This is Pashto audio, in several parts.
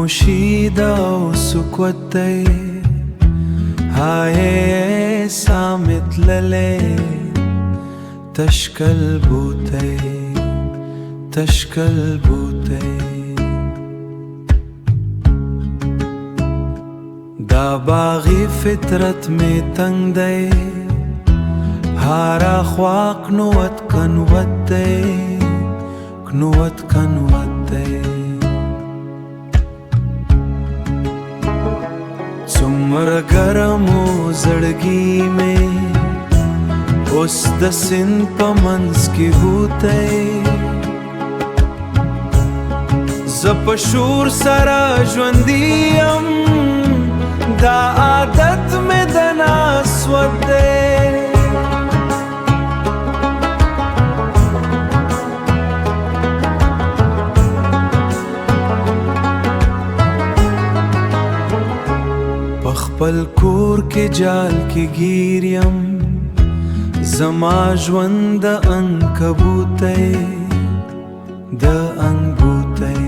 خاموشي ده او سکوت دی، هاي سامت للی تشکل بوتی، تشکل بوتی. دا باغی فطرت می تنگ دی، هارا خوا قنوت کنوت دی، قنوت کنوت دی. څومره ګرم و زړګي مې اوس د سیند په منځ کې هوتی، زه په شور سره ژوندی یم، دا عادت مې د ناسوت دی. په خپل کور کې جال کې ګیر یم، زما ژوند د عنکبوتی، د عنکبوتی.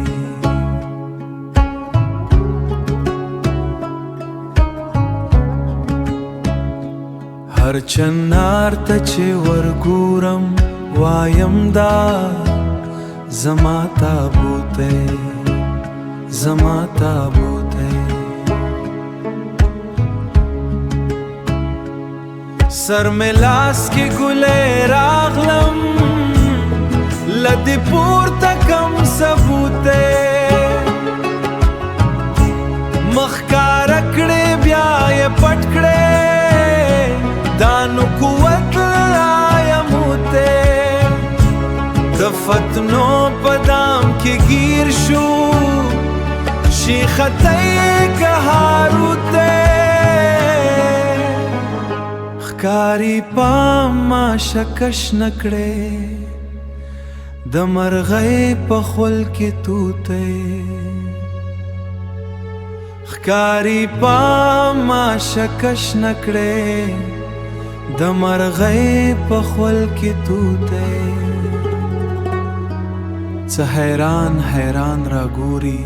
هر چنار ته چې ورګورم وایم دا زما تابوت دی، زما تابوت دی. سر مې لاس کې ګلې راغلم، له دې پورته کم ثبوت دی. مخ ښکاره کړې بیا یې پټ کړې، دا نو قوت لا یموت دی. د فتنو په دام کې ګیر شو، شیخته یې که هاروت دی. ښکاري پام ما شکش نه کړې، د مرغۍ په خول کې توتی. ښکاري پام ما شکش نه کړې، د مرغۍ په خول کې توتی. څه حیران حیران را ګوري،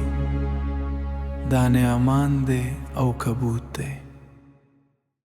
دا نعمان دی او کبوت دی.